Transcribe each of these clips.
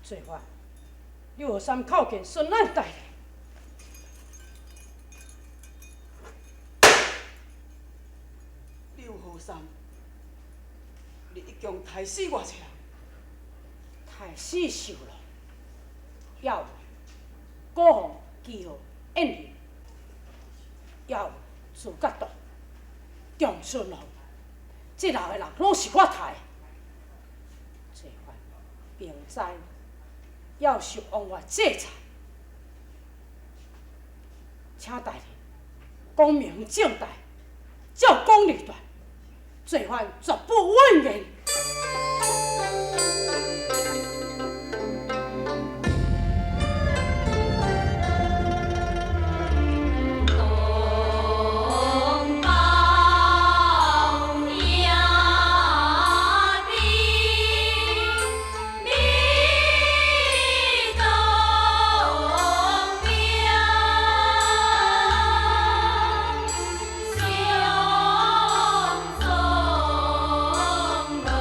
做法，刘和三叩見孫咱大人。劉和三，你一共刣死偌濟人？刣死受了，猶有高雄、基號、燕林，猶有自覺道、長春紅，這六个人攏是我刣的。做法，明知要受王法制裁，請大人光明正大，照公理斷，罪犯絕不怨言。東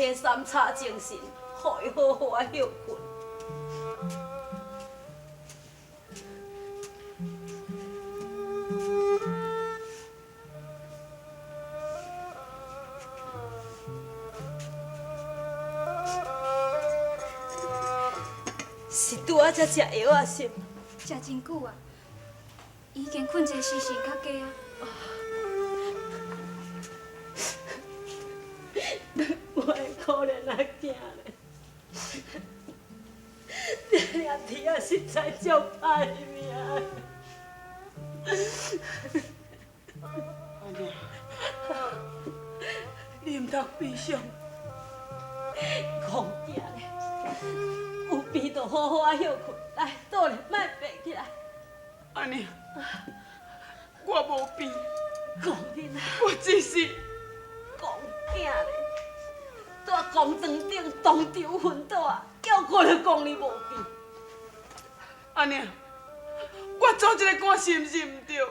个三叉精神，予伊好好仔歇睏。是拄仔才食药仔是？食真久啊，伊已经睏一个时辰较加啊。我的可怜仔囝咧，这领天仔实在足歹命。阿娘，你毋通悲伤。戆囝咧，有病就好好仔歇睏，来，倒咧，莫爬起来。阿娘，我无病。戆囡仔，我只是戆囝咧，蹛公庄顶当场昏倒啊，叫我就讲你无病。阿娘，我做这个官是毋是毋对？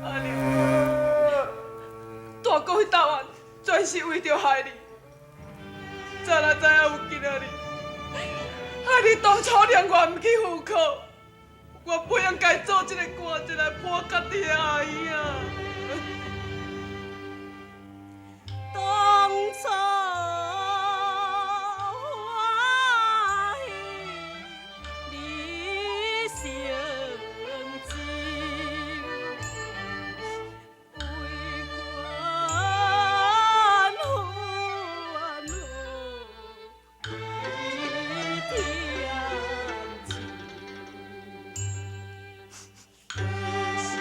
阿娘，大哥彼答案全是为著害你，早若知影有今仔日，害你当初连我毋去赴考，我不应该做这个官，来破家己的阿兄。当初欢喜你成真，为官烦恼为天情。是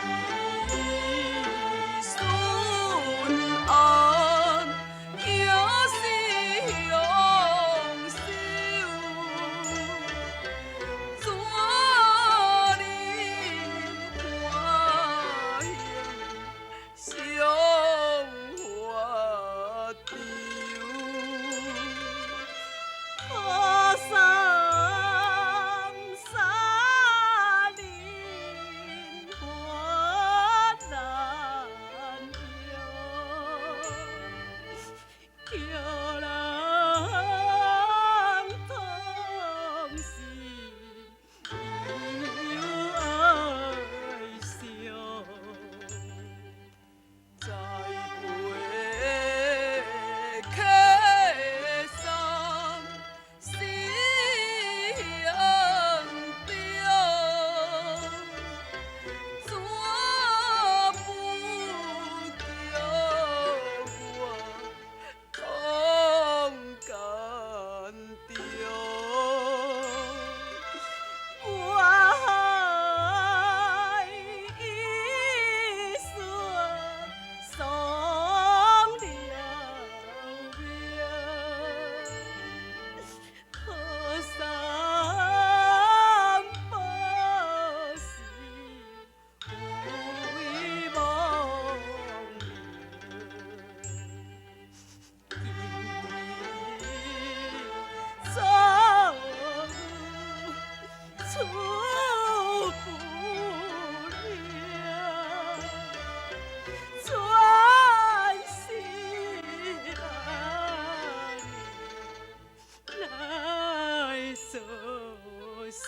孙安，也是英秀，怎忍欢喜上法场？何三三年还难用，叫人痛心又哀伤。再陪客三死人中，怎不叫我痛甘中？我爱一瞬丧了命，何三不是为亡命？今日错误处不了，全是来所成。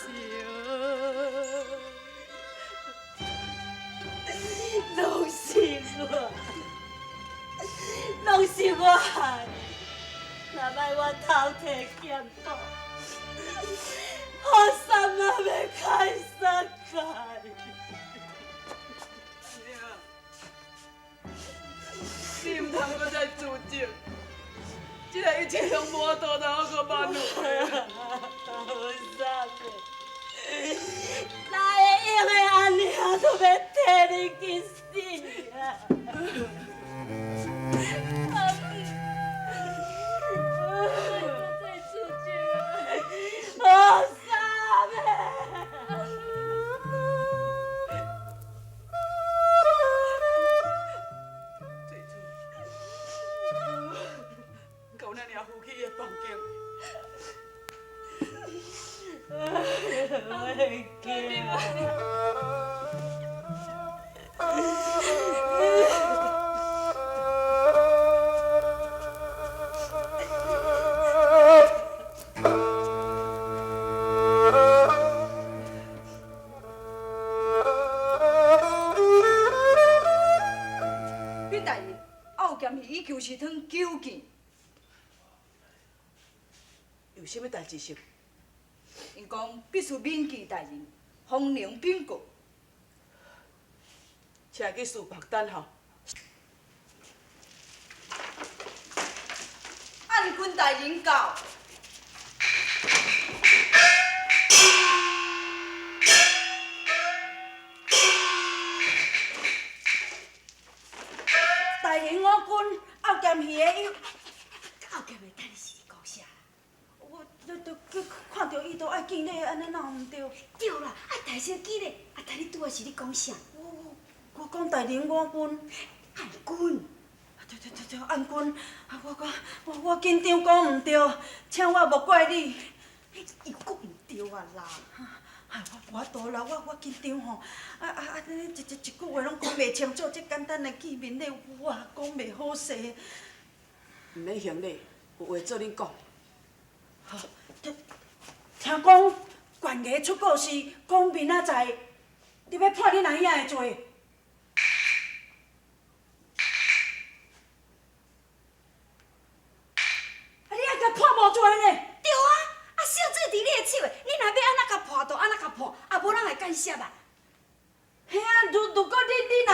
拢是我，拢是我害的，若莫我偷提剑谱，予三仔欲开杀戒。娘，你毋通阁再自责，这个一切拢无法度通阁挽回。好三的，哪会用的按呢都欲替你去死啊！再出去啊！好三的。最初，到咱也扶去伊的房间。我会惊。士汤求见。有啥物代志是？𪜶讲必须面见大人，方能禀告。请去书房等候。按军大人到。大人，我军后剑戏的伊，后剑的等你是咧讲啥？我都都去看著伊都爱敬礼，按呢哪有毋对？对啦，爱大声敬礼。啊，但你拄仔是咧讲啥？我讲大人，我军按军。对对对对，按军。啊，我讲我我紧张讲毋对，请我莫怪你。又阁毋对啊啦！哎，我我多啦，我我紧张吼，啊啊啊！你一一一句话拢讲袂清楚，这简单的见面礼，我讲袂好势。毋免行礼，有话做恁讲。好，听听讲，悬崖出故事，讲明仔载，你欲判恁阿兄的罪。啊，你爱共判无罪呢？对啊，啊，圣旨伫你的手的，你若欲按怎共判就按怎共判，啊，无人会干涉啊。嘿啊，如如果你你若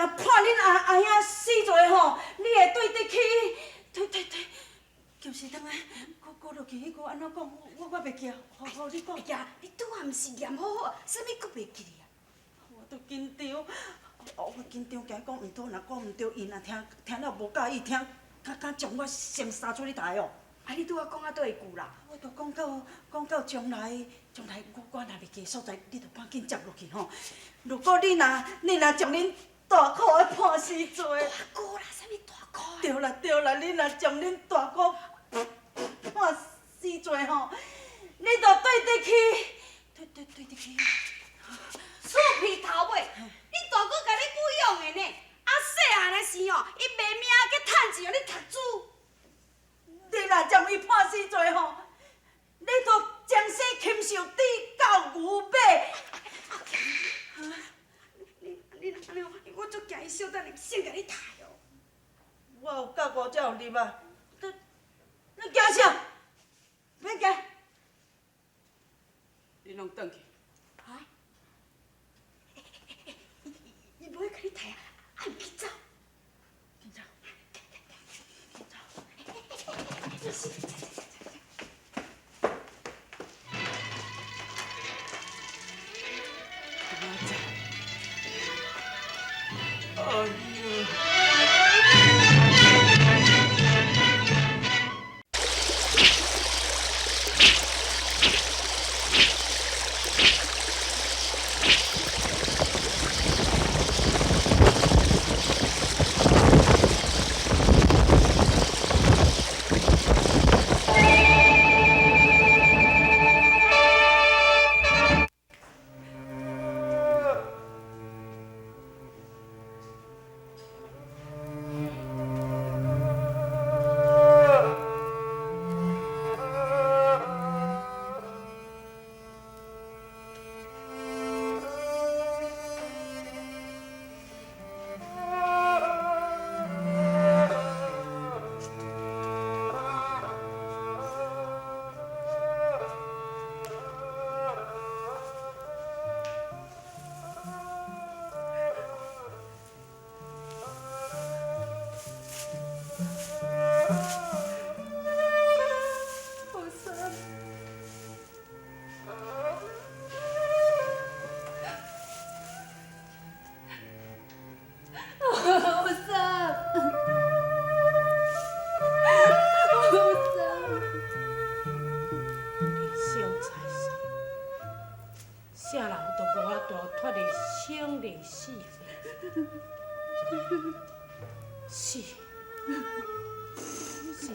若判恁阿阿兄死罪吼，你会对得起？对对对，就是当下，阁阁落去彼句按怎讲？我我袂记啊，好好你讲。哎呀，你拄仔毋是念好好，啥物阁袂记哩啊？我都紧张，哦，我紧张，惊讲毋对，若讲毋对，伊若听听了无佮意，听敢敢将我先杀出去台哦。啊，你拄仔讲到佗一句啦？我都讲到讲到将来，将来我我若袂记所在，你就赶紧接落去吼。如果你若你若将恁大哥的判死罪，大哥啦，啥物大哥？对啦对啦，你若将恁大哥判死罪吼，你就对得起，对对对得起。厝皮头尾，恁大哥共你抚养的呢？啊，细汉的时吼，伊卖命去趁钱，予你读书。你若将伊判死罪吼，你就终生禽兽猪狗牛马。你你若按呢，我足惊伊小等下先共你刣哦。我有教五才有入啊，你你惊啥？免惊。恁拢转去。啊？伊无欲共你刣啊，啊毋去走。紧走。紧走。哎呦！死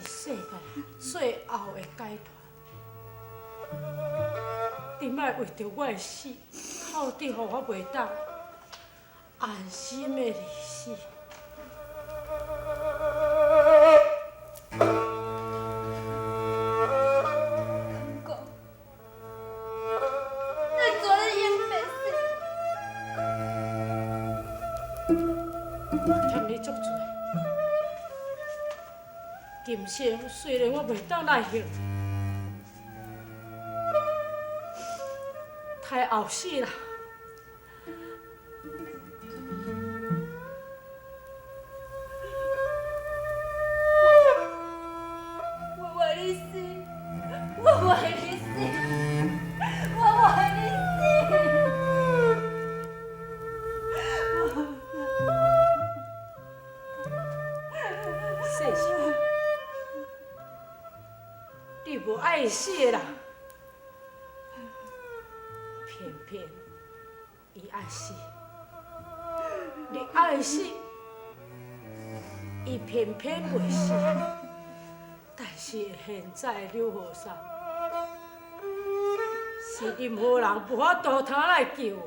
是世间最后的解脱。你莫为著我的死，哭得予我袂当安心的离死。我欠你足济，人生雖然我袂當來行，太後死啦。我愛你死，我愛你死，我愛你死。世秀，你無愛死的人，偏偏伊愛死，你愛死，伊偏偏袂死。但是現在的柳和三，是任何人無法度通來救啊！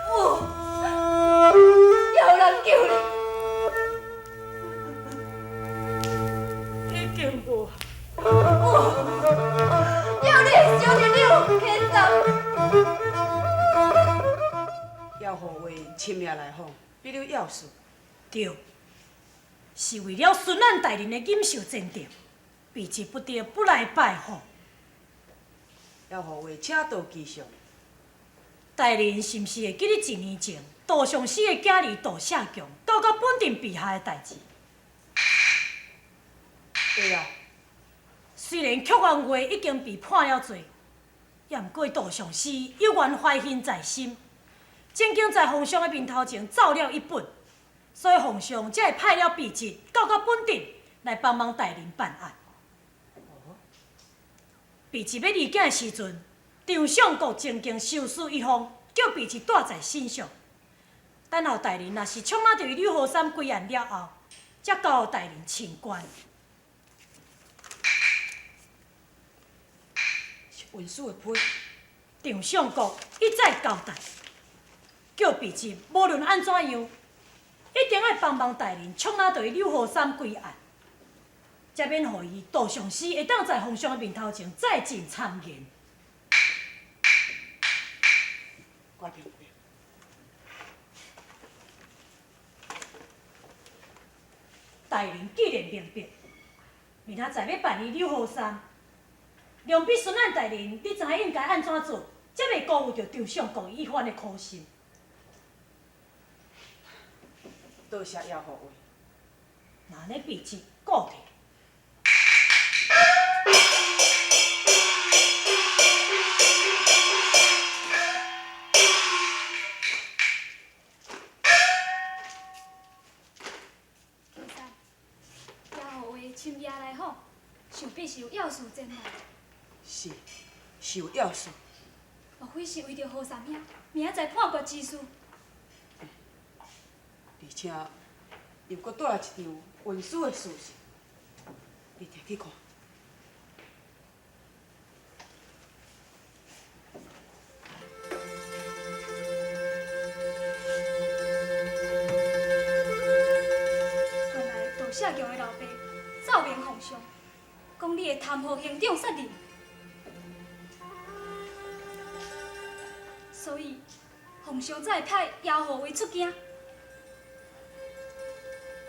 有，有人救你。已經無。有，有你的小侄女起送。要予話深夜來訪，比你要事。對，是為了巡按大人的錦繡前程，卑職不得不來拜訪。要予話請道吉祥。大人是毋是會記得一年前杜尚思的囝兒杜舍強交到本鎮陛下的代誌？會啊。雖然曲元月已經被判了罪，也毋過杜尚思猶原懷恨在心，曾經在皇上的面頭前奏了一本，所以皇上才會派了卑職到本鎮來幫忙大人辦案。卑職欲離京的時陣，張相國曾經修書一封，叫卑職帶在身上。等候大人若是衝仔著柳和三歸案了後，才交予大人清官。是文書的批。張相國一再交代，叫卑職無論按怎樣，一定愛幫忙大人衝仔著柳和三歸案，才免予伊杜尚思會當在皇上的面頭前再進讒言。我明白。大人既然明白，明仔載欲辦理柳和三，量必巡按大人，你知影應該按怎做，才袂辜負著張相國伊一番的苦心。多謝姚護衛。那按呢卑職告退。其實，姚護衛深夜來訪，想必是有要事前來。是，是有要事。莫非是為著何三兄明仔載判決之事？而且又閣帶來一張文書的事實，你摕去看。原來杜舍強的老爸奏明皇上，講你會貪予刑長殺人，所以皇上才會派姚護衛出京。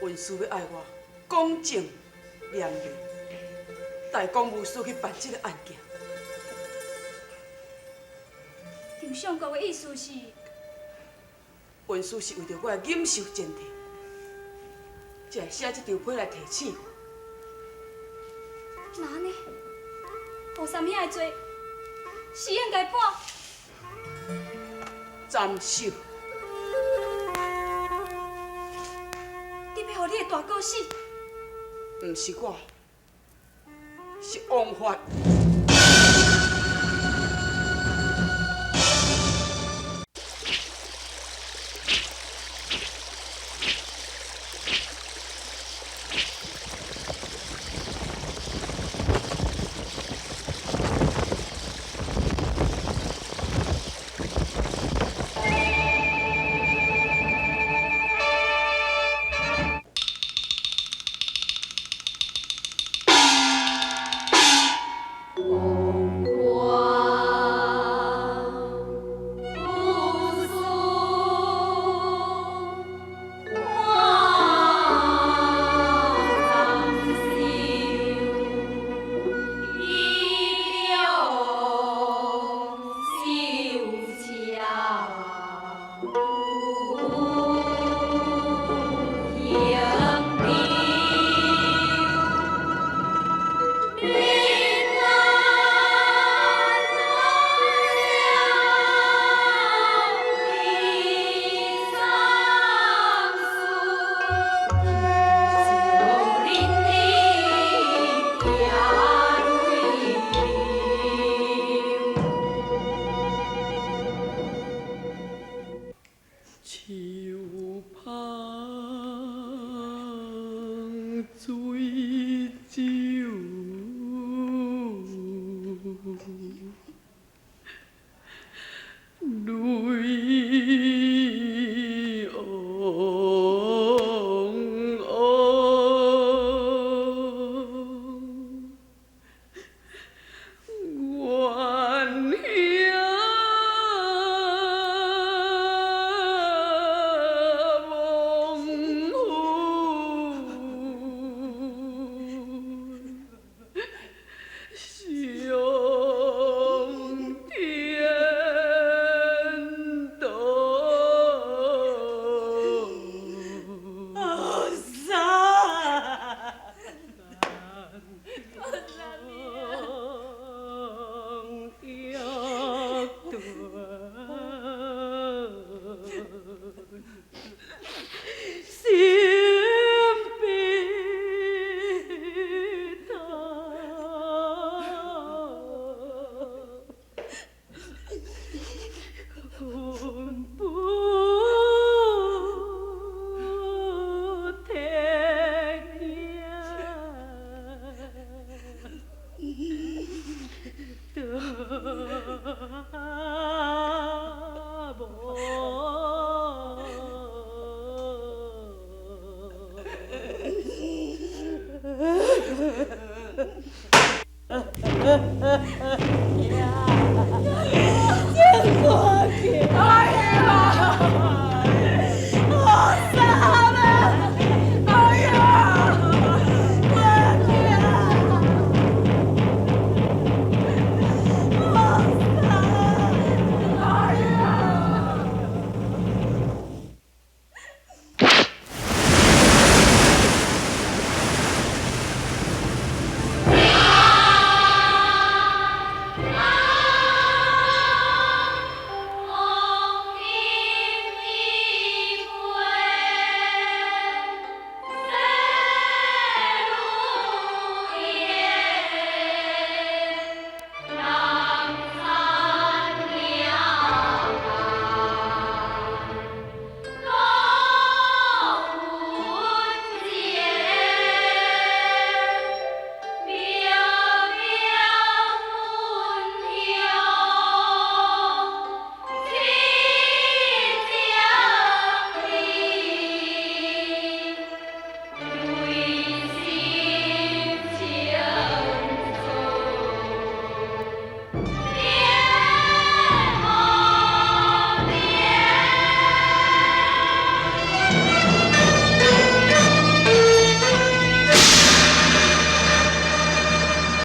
文書欲愛我公正廉明，帶公務司去辦這个案件。張相國的意思是，文書是為著我的錦繡前程，才會寫這張批來提醒我。那按呢，何三兄的罪是應該判斬首。你欲予你的大哥死？毋是我，是王法。